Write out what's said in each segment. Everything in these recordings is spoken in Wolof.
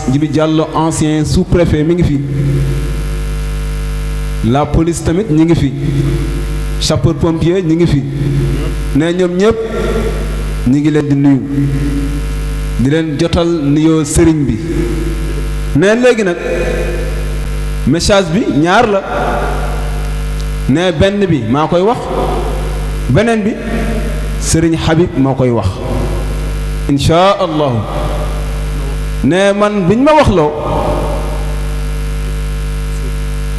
Djibi Diallo ancien sous-préfet mi ngi fi la police tamit ñi ngi fi sapeur pompier ñi ngi fi ne ñoom ñëpp ñi ngi leen di nuyu di leen jotal nuyoo sëriñ bi ne léegi nag message bi ñaar la ne benn bi maa koy wax beneen bi sëriñ Habib moo koy wax insha allahu ne man biñ ma wax loo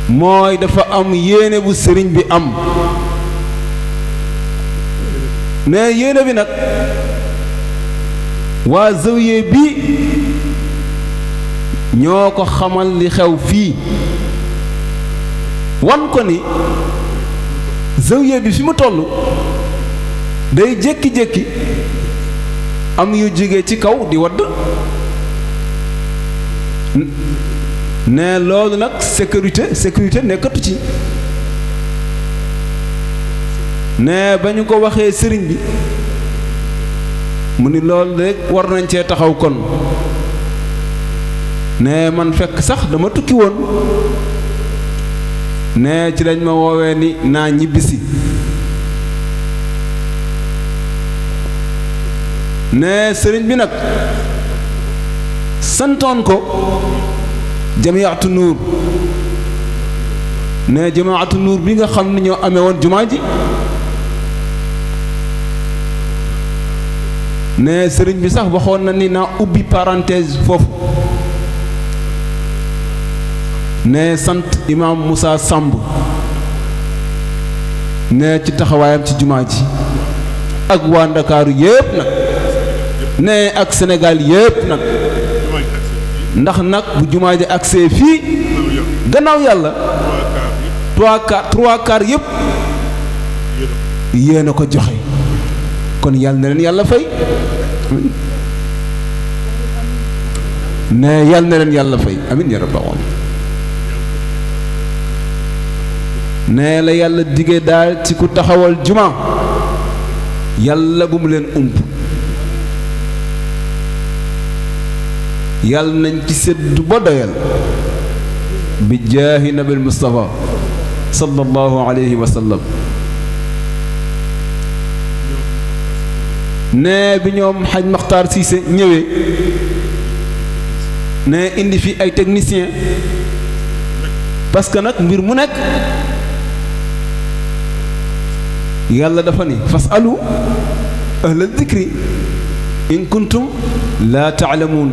mooy dafa am yéene bu sëriñ bi am ne yéene bi nag waa zawiya bi ñoo ko xamal li xew fii wan ko ni zawiya bi fi mu toll day jékki-jékki am yu jóge ci kaw di wadd ne loolu nag sécurité nekkatu ci ne ba ñu ko waxee sëriñ bi mu ni loolu rek war nañ cee taxaw kon ne man fekk sax dama tukki woon ne ci lañ ma woowee ni naa ñibbisi ne sëriñ bi nag santoon ko jamiyaatu nuur ne jamiyaatu nuur bi nga xam ne ñoo amee woon jumaa ji ne sëriñ bi sax waxoon na ni naa ubbi parenthèse foofu ne sant imaam Moussa Samb ne ci taxawaayam ci jumaa ji ak waa Ndakaaru yépp nag ne ak Sénégal yépp nag ndax nag bu jumaa ji agsee fii gannaaw yàlla trois quarts yépp yéen a ko joxe kon yàlla na leen yàlla fay ne yàlla na leen yàlla fay amin ya rabbal aalamiin ne la yàlla dige daal ci ku taxawal juma yàlla bu mu leen ump yàlla nañ ci séddu ba doyal bi jaahi nabil Mustafa sallallahu alayhi wa sallam ne bi ñoom xaj Maxtaar Siise ñëwee ne indi fi ay technicien parce que nag mbir mu nekk yàlla dafa ni fasalu ahla dikri in kuntum laa taalamuun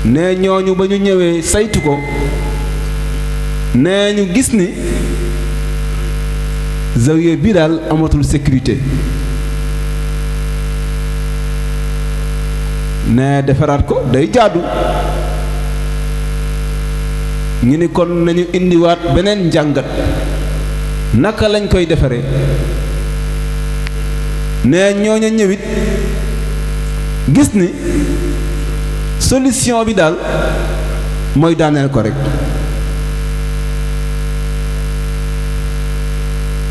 ne ñooñu ba ñu ñëwee saytu ko nee ñu gis ni zawiya bi daal amatul sécurité ne defaraat ko day jaadu ñu ni kon nañu indiwaat beneen njàngat naka lañ koy defaree ne ñooña ñëwit gis ni solution bi daal mooy daaneel ko rek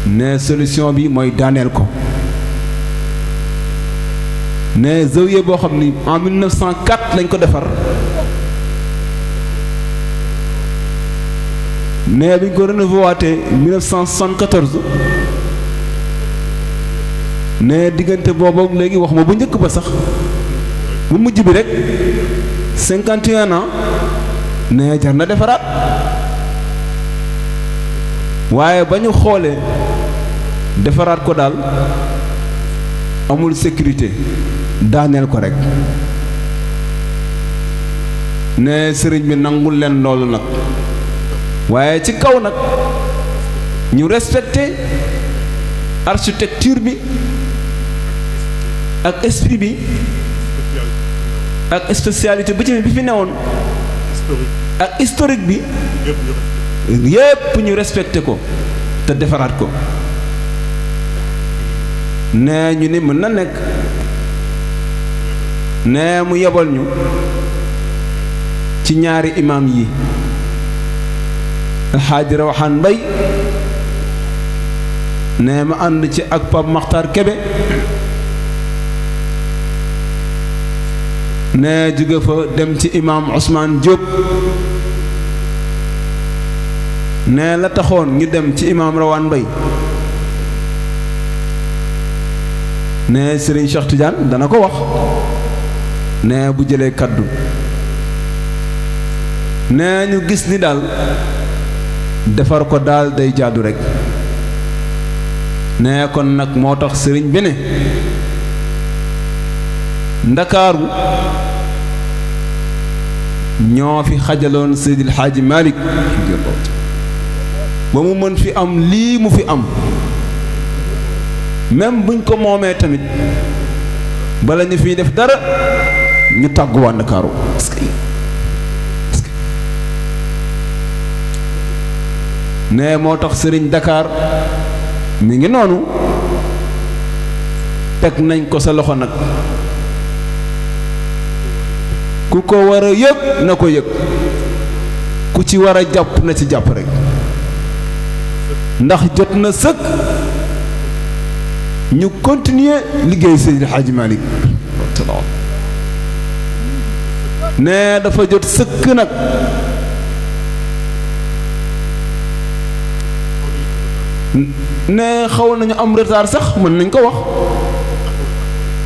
ne solution bi mooy daaneel ko ne zawiya boo xam ni en 1904 lañ ko defar ne bi ñu ko rénové waatee 1974 ne diggante boobu léegi wax ma bu njëkk ba sax bu mujj bi rek 51 ans ne jar na defaraat waaye ba ñu xoolee defaraat ko daal amul sécurité daaneel ko rek ne sëriñ bi nangul leen loolu nag waaye ci kaw nag ñu respecté architecture bi ak esprit bi ak spécialité bi ci bi fi newoon ak historique bi yépp ñu respecté ko te defaraat ko nee ñu ni mën na nekk nee mu yebal ñu ci ñaari imam yi Alxaaji Rawaxaan Mbay nee ma ànd ci ak Pape Makhtar Kebe ne jóge fa dem ci imaam Ousmane Diop ne la taxoon ñu dem ci imaam Rawane Mbaye ne Serigne Cheikh Tidiane dana ko wax ne bu jëlee kaddu ne ñu gis ni daal defar ko daal day jaadu rekk ne kon nag moo tax sëriñ bi ne ndakaaru ñoo fi xajaloon Seydil Hadji Malick ba mu mën fi am lii mu fi am même buñ ko moomee tamit bala ñu fiy def dara ñu tàggu waa ndakaaru ne moo tax sëriñ Dakar mi ngi noonu teg nañ ko sa loxo nag ku ko war a yëg na ko yëg ku ci war a jàpp na ci jàpp rekk ndax jot na sëkk ñu continuer liggéey Seydil Hadji Malick ne dafa jot sëkk nag ne xaw nañu am retard sax mën nañ ko wax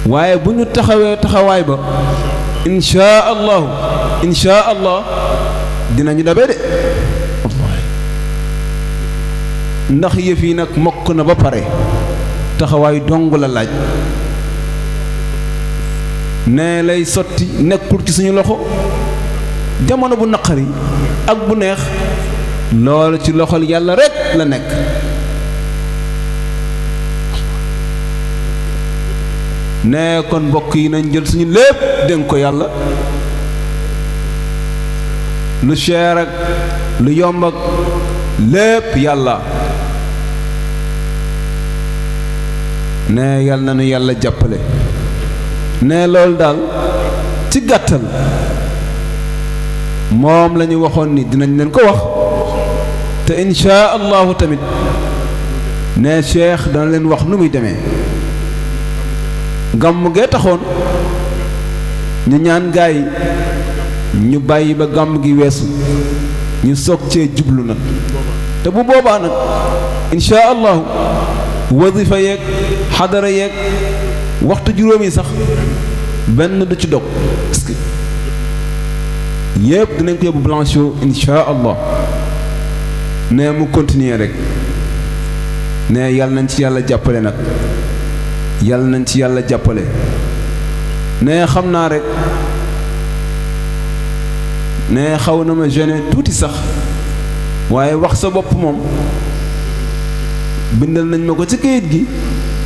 waaye bu ñu taxawee taxawaay ba insha allah dinañu dabe de ndax yëf yi nag mokk na ba pare taxawaay dong la laaj ne lay sotti nekkul ci suñu loxo jamono bu naqari ak bu neex loolu ci loxol yàlla rekk la nekk ne kon mbokk yi nañ jël suñu lépp dénk ko yàlla lu cher ak lu yomb ak lépp yàlla ne yàlla na nu yàlla jàppale ne loolu daal ci gàttal moom la ñu waxoon ni dinañ leen ko wax te insha allahu tamit ne Cheikh dana leen wax nu muy demee gàmm gee taxoon ñu ñaan gaa yi ñu bàyyi ba gàmm gi weesu ñu soog cee jublu nag te bu boobaa nag insha allahu wasifa yeeg xadara yeeg waxtu juróom yi sax benn du ci dog parce que yépp dinañ ko yóbbu Blanchot insha allah ne mu continuer rek ne yàlla nañ ci yàlla jàppale nag yàlla nañ ci yàlla jàppale ne xam naa rek ne xaw na ma gêné tuuti sax waaye wax sa bopp moom bindal nañ ma ko ci kayit gi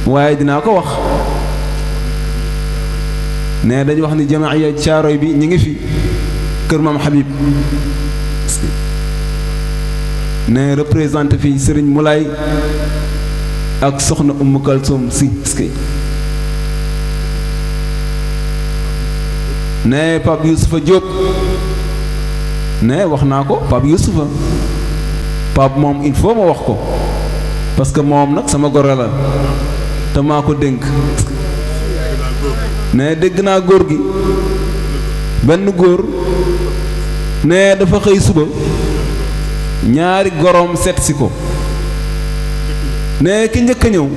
waaye dinaa ko wax ne dañu wax ni jamaaya Caaroy bi ñi ngi fi kër Maam Habib ne représenté fi Serigne Moulay ak soxna Umm Kalsoum si ne Pape Youssoufa Diop ne wax naa ko Pape Youssoufa Pape moom il faut ma wax ko parce que moom nag sama goro la te maa ko dénk ne dégg naa góor gi benn góor ne dafa xëy suba ñaari goroom seet si ko ne ki njëkk a ñëw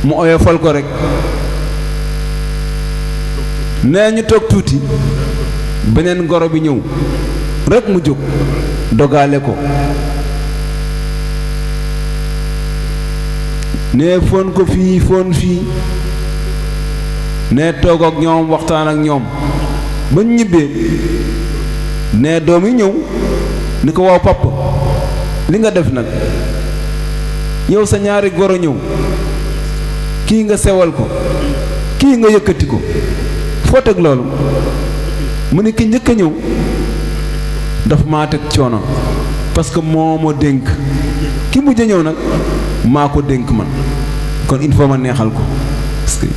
mu oyofal ko rek ne ñu toog tuuti beneen goro bi ñëw rek mu jóg dogale ko ne foon ko fii foon fii ne toog ak ñoom waxtaan ak ñoom ba ñibbee ne doom yi ñëw ni ko waaw papa li nga def nag yow sa ñaari goro ñëw kii nga sewal ko kii nga yëkkati ko foo teg loolu mu ne ki njëkk a ñëw daf maa teg coono parce que moo ma dénk ki mujj a ñëw nag maa ko dénk man kon il faut ma neexal ko parce que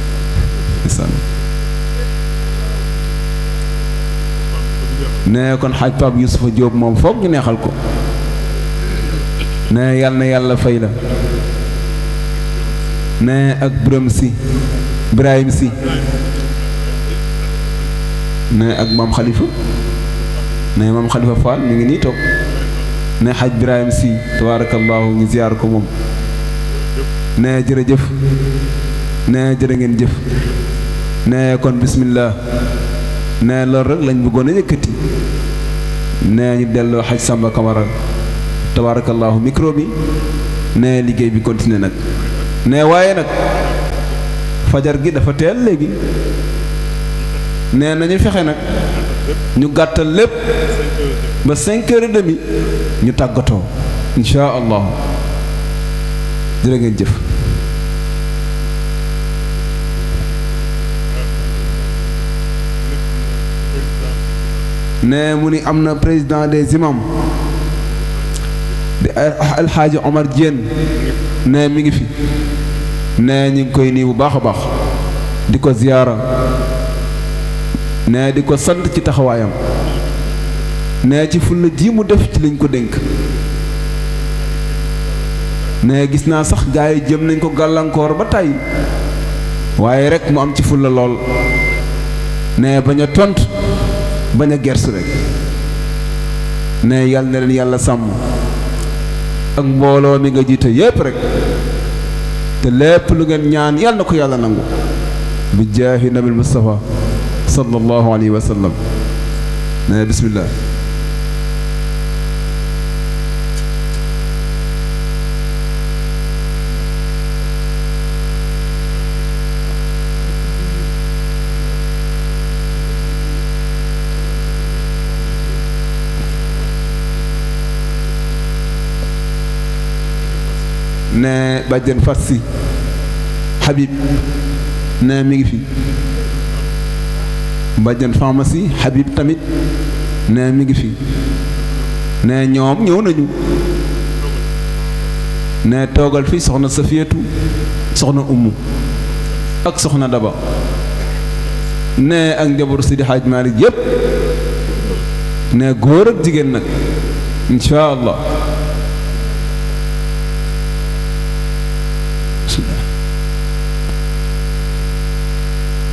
ne kon xaaj Pape Youssoufa Diop moom foog ñu neexal ko ne yal na yàlla fay la ne ak Birame si Ibrahim si ne ak maam Khalifa ne maam Khalifa Fall mi ngi nii toog ne xaj Birahim si tabaarakallaahu ngi ziyaar ko moom ne jërëjëf ne jërë ngeen jëf ne kon bismillah ne loolu rek lañ bëggoon a yëkkati ne ñu delloo xaj Samba Camara tabaarakallaahu micro bi ne liggéey bi continué nag ne waaye nag fajar gi dafa teel léegi ne nañu fexe nag ñu gàttal lépp ba 5h30 ñu tàggatoo insha allah jërë ngeen jëf ne mu ni am na président des imams di alxaaji Omar Diène ne mi ngi fi ne ñu ngi koy nii bu baax a baax di ko ziyaara ne di ko sant ci taxawaayam ne ci fulla ji mu def ci lañ ko dénk ne gis naa sax gaa yi jëm nañ ko gàllankoor ba tàyyi waaye rek mu am ci fulla lool ne bañ a tont bañ a gersu rek ne yàlla na leen yàlla sàmm ak mbooloo mi nga jiite yépp rek te lépp lu ngeen ñaan yàlla na ko yàlla nangu bi jaahi nabil Mustafa sallallahu alayhi wa sallam ne bismillah ne bàjjen Farsi Habib ne mi ngi fi bàjjen pharmacie Habib tamit ne mi ngi fi ne ñoom ñëw nañu ne toogal fi soxna Safiyatu soxna Ummu ak soxna Daba ne ak njaboot Sidi Hadj Malick yépp ne góor ak jigéen nag insha allah